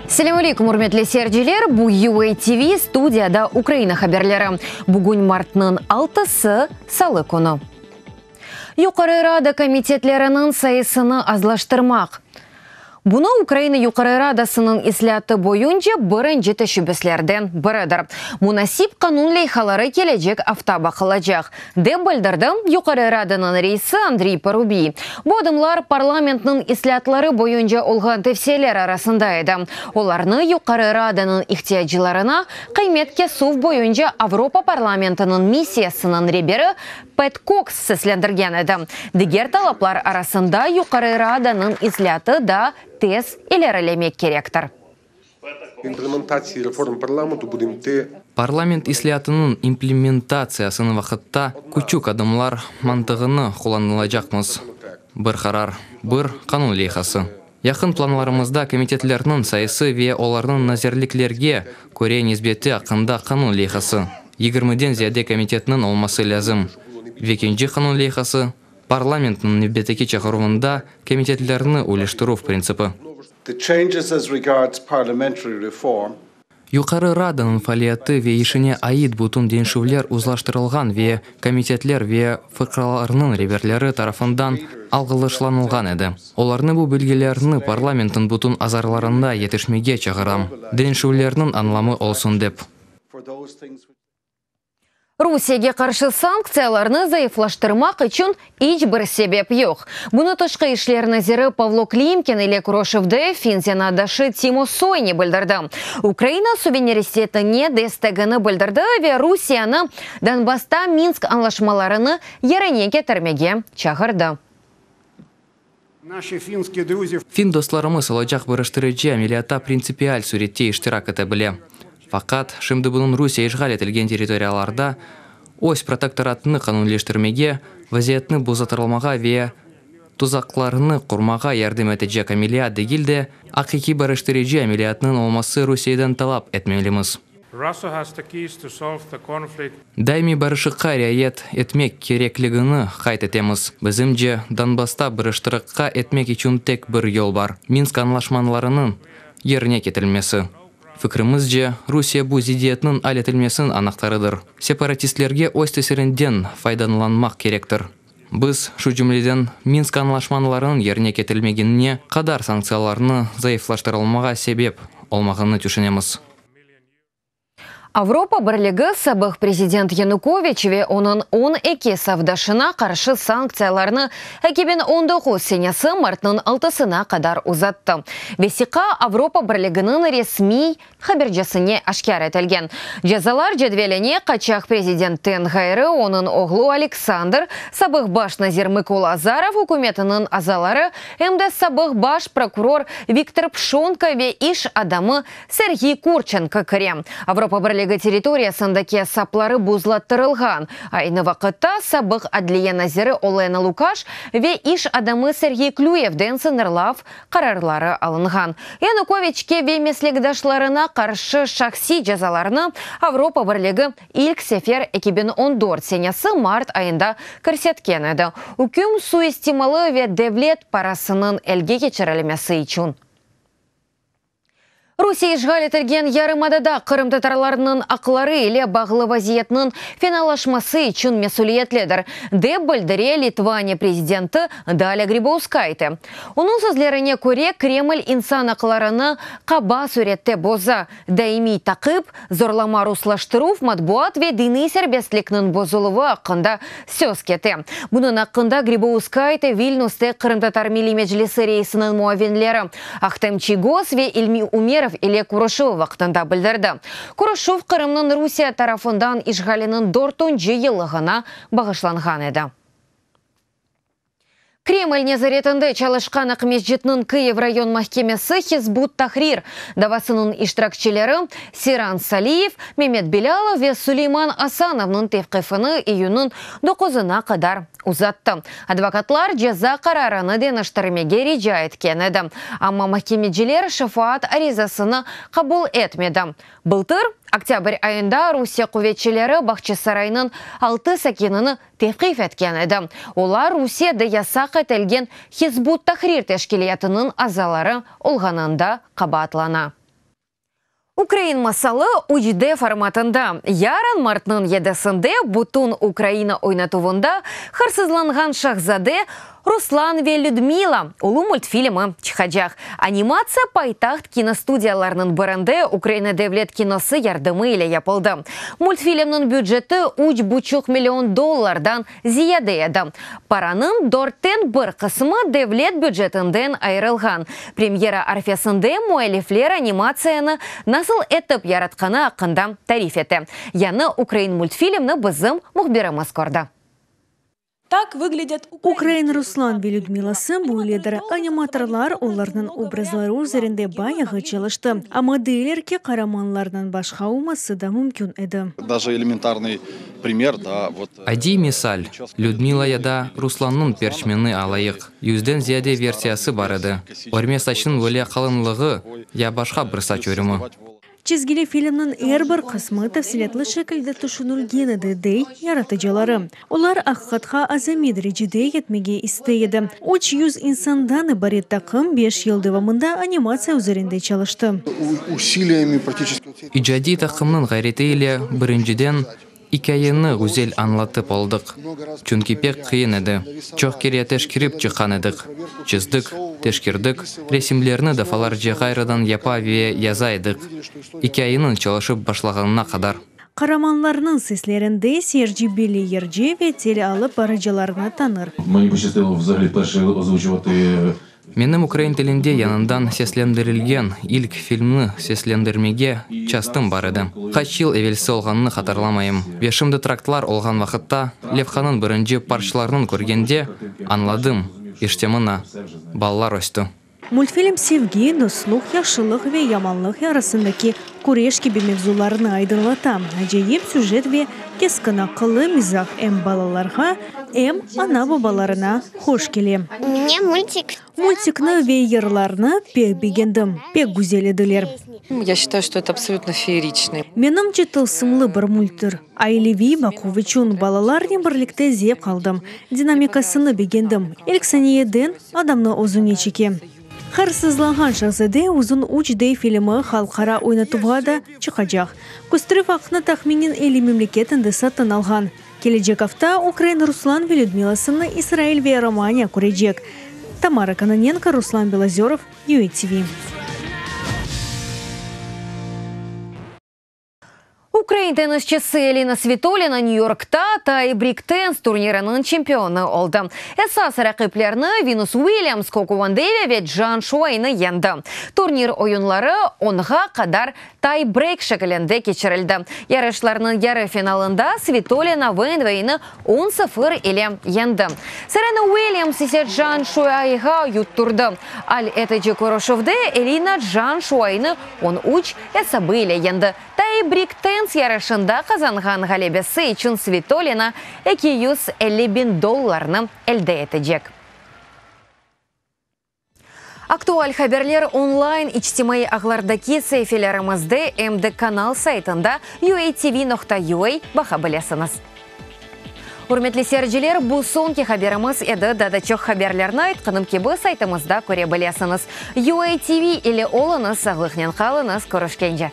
Selâm aleyküm, ürmetli seyirciler! Bu UA TV, studiyada Ukraina haberleri. Bugün martnıñ altısı, salı künü. Yuqarı Rada komitetleriniñ sayısını azlaştırmaq. Bunı Ukraina Yuqarı Radasınıñ islâatı boyunca birinci teşebbüslerden biridir. Munasip qanun leyhaları kelecek afta baqılacaq, dep bildirdi Yuqarı Radanıñ reisi Andriy Parubiy. Bu adımlar parlamentniñ islâatları boyunca olğan tevsiyeler arasında edi. Olarnı Yuqarı Radanıñ ihtiyaclarına qıymet kesüv boyunca Avropa parlamentiniñ missiyasınıñ reberi Pet Koks seslendirgen edi. Diger talaplar arasında Yuqarı Radanıñ islâatı da tez ilerilemek kerektir. Parlament islâatınıñ implementatsiyasınıñ vaqıtta küçük adımlar mantığını qullanılacaqmız, bir qarar, bir qanun leyhası. Yaqın planlarımızda komitetlerniñ sayısı ve olarnıñ nazirliklerge köre nisbeti aqqında qanun leyhası. Yigirmiden ziyade komitetniñ olması lâzim. Ve ekinci qanun leyhası, parlamentniñ nevbetteki çağıruvında komitetlerni üleştirüv printsipi. The changes as regards parliamentary reform. Yuqarı Radanıñ faaliyeti ve işine ait bütün deñişüvler uzlaştırılğan ve komitetler ve fırqalarnıñ reberleri tarafından alğılışlanılğan edi. Olarnı bu bilgilerni parlamentniñ bütün azarlarında yetişmege çağıram, deñişüvlerniñ añlamı olsun dep. Rusiyege qarşı sanktsiyalarnı zayıflaştırmaq içün iç bir sebep yoq. Bunı Tışqı işler naziri Pavlo Klimkin ile körüşüvde fin zenaatdaşı Timo Soyni bildirdi. Ukraina suverenitetine destegini bildirdi ve Rusiyeni Donbassta Minsk añlaşmalarını yerine ketirmege çağırdı. Fin dostlarımız olacaq barıştırıcı ameliyatta printsipial sürette iştirak ete bile. Faqat, şimdi bunıñ Rusiye işğal etilgen territoriyalarda öz protektoratını qanunleştirmege, vaziyetni bozatırılmağa ve tuzaqlarnı qurmağa yardım etecek ameliyat degil de, aqiqiy barıştırıcı ameliyatnıñ olması Rusiyeden talap etmelimiz. Daimiy barışıqqa riayet etmek kerekligini qayd etemiz. Bizimce, Donbassta barıştırıqqa etmek içün tek bir yol bar, Minsk añlaşmanlarınıñ yerine ketirilmesi. Fikrimizce, Rusiye bu ziddiyetniñ al etilmesiniñ anahtarıdır. Separatistlerge öz tesirinden faydalanmaq kerektir. Biz, şu cümleden, Minsk añlaşmanlarınıñ yerine ketirilmegenine qadar sanktsiyalarnı zayıflaştırılmağa sebep olmağanını tüşünemiz. Avropa Birligi sabıq prezident Yanukoviç ve onıñ 12 safdaşına qarşı sanktsiyalarnı 2019 senesi martnıñ altısına qadar uzattı. Vesiqa Avropa Birliginiñ resmiy habercesine aşkâr etilgen. Cezalar cedveline qaçaq prezidentten ğayrı onıñ oğlu Aleksandr, sabıq baş nazir Mıkola Azarov ükümetiniñ azaları, em de sabıq baş prokuror Viktor Pşonka ve iş adamı Serğiy Kurçenko kire. Avropa Birligi territoriyasındaki esapları buzlattırılğan. Aynı vaqıtta sabıq adliye naziri Olena Lukaş ve iş adamı Serğiy Klüyevden sıñırlav qararları alınğan. Yanukoviçke ve meslekdaşlarına qarşı şahsiy cezalarnı Avropa Birligi ilk sefer 2014 senesi mart ayında kirsetken edi, üküm suistimalı ve devlet parasınıñ elge keçirilmesi içün. Rusiye işğal etilgen yarımadada qırımtatarlarnıñ aqları ile bağlı vaziyetniñ fenalaşması içün mesüliyetlidir, dep bildire Litvaniya prezidenti Dalâ Gribauskayte. Onıñ sözlerine köre, Kreml insan aqlarını qaba sürette boza, daimiy taqip, zorlama ruslaştıruv, matbuat ve diniy serbestlikniñ bozuluvı aqqında söz kete. Bunıñ aqqında Gribauskayte Vilnüste Qırımtatar Milliy Meclisi reisiniñ muavinleri Ahtem Çiygoz ve İlmi Umerov ile körüşüvi vaqtında bildirdi. Körüşüv Qırımnıñ Rusiye tarafından işğaliniñ dörtünci yıllığına bağışlanğan edi. Kreml nezaretinde çalışqan Aqmescitniñ Kıyiv rayon mahkemesi Hizb ut-Tahrir davasınıñ iştirakçileri Seyran Saliyev, Memet Belâlov ve Suleyman Asanovnıñ tevqifini iyünniñ doquzına qadar uzattı. Advokatlar ceza qararını deñiştirmege rica etken edi, amma mahkemeciler şefaat arizasını qabul etmedi. Bıltır oktâbr ayında Rusiye quvetçileri Bağçasaraynıñ altı sakinini tevqif etken edi. Olar Rusiyede yasaq etilgen Hizb ut-Tahrir teşkilâtınıñ azaları olğanında qabaatlana. Ukrain masalı üç D formatında. Yarın, martnıñ yedisinde, bütün Ukraina oynatuvında Hırsızlanğan şahzade, Ruslan ve Lüdmila ulu multfilmi çıqacaq. Animatsiya paytaht kinostudiyalarınıñ birinde Ukraina devlet kinosı yardımı ile yapıldı. Multfilmniñ büceti üç buçuq million dollardan ziyade edi. Paranıñ dörtten bir qısmı devlet bücetinden ayırılğan. Premyera arfesinde müellifler animatsiyanı nasıl etip yaratqanı aqqında tarif ete. Yañı ukrain multfilmni bizim mühbirimiz kördi. Ukrain Ruslan ve Lüdmilası böyledir. Animatorlar olarnıñ obrazları üzerinde bayağı çalıştı. Amma deyler ki, qaramanlarnıñ başqa olması da mümkün edi. Даже элементарный пример, да, вот. Adiy misal, Lüdmila ya da Ruslannıñ perçmeni alayıq. Yüzden ziyade versiyası bar edi. Örme saçnıñ böyle qalınlığı ya başqa bir saç örümi. Çizgili filmniñ er bir qısmı tafsilâtlı şekilde tüşünilgen edi, dey yaratıcıları. Olar aqiqatqa azamiy derecede yetmege istey edi. 300 insandan ibaret taqım beş yıl devamında animatsiya üzerinde çalıştı. İcadiy taqımnıñ ğayreti ile birinciden ikâyeni güzel añlatıp oldıq, çünki pek qıyın edi. Çoq kere teşkerip çıqqan edik. Çizdik, teşkerdik, resimlerni defalarca ğayrıdan yapa ve yaza edik, ikâyeniñ çalışıp başlağanına qadar. Qaramanlarnıñ seslerinde seyirci belli yırcı ve tele alıp barıcılarnı tanır. Мені пощастило взагалі вперше озвучувати Menim ukrain tilinde yañıdan seslendirilgen ilk filmni seslendirmege çastım bar edi. Qaç yıl evelsi olğanını hatırlamayım. Ve şimdi traktlar olğan vaqıtta, levhanıñ birinci parçalarını körgende, añladım, işte mına, balalar östi. Multfilm sevgi, dostluq, yahşılıq ve yamanlıq arasındaki küreş kibi mevzularnı aydınlata. Acayip süjet ve keskin aqıllı mizah em balalarğa, em ana-babalarına hoş kele. Мне мультик. Multikni ve yırlarnı pek begendim, pek güzel ediler. Я считаю, что это абсолютно фееричный. Menimce, tılsımlı bir multtir. Aileviy baquv içün balalarnen birlikte zevq aldım. Dinamikasını begendim. İlk saniyeden adamnı özüne çeke. Hırsızlanğan şahzade uzun 3D filmi halqara oynatuvğa da çıqacaq. Kösterüv aqqını tahminen 50 memleket endi satın alğan. Kelecek afta ukrain Ruslan ve Lüdmilasını İsrail ve Romaniya körecek. Tamara Kononenko, Ruslan Belozörov, UATV. Ukrain tennisçisi Elina Svitolina Nyu-Yorkta Tay-brek Tens turniriniñ çempionı oldı. Esas raqiplerini Venus Uilyams, Koko Van Deve ve Çjan Şuayni yeñdi. Turnir oyunları onğa qadar tay-brek şekilinde keçirildi. Yarışlarnıñ yarı finalında Svitolina Ven Veyni 10-0 ile yeñdi. Serena Uilyams ise Çjan Şuayğa yutturdı. Al etici körüşüvde Elina Çjan Şuayni 10-3 esabı ile yeñdi. Tay-brek Tens yarışında qazanğan ğalebesi içün Svitolina 250 biñ dollarnı elde etecek. Aktual haberler online içtimaiy ağlardaki saifelerimizde em de kanal saytında uatv.ua baqa bilesiñiz. Ürmetli seyirciler, bu soñki haberimiz edi. Daa da çoq haberlerni aytqanım kibi saytımızda köre bilesiñiz. UATV ile oluñız, sağlıqnen qalıñız, körüşkence.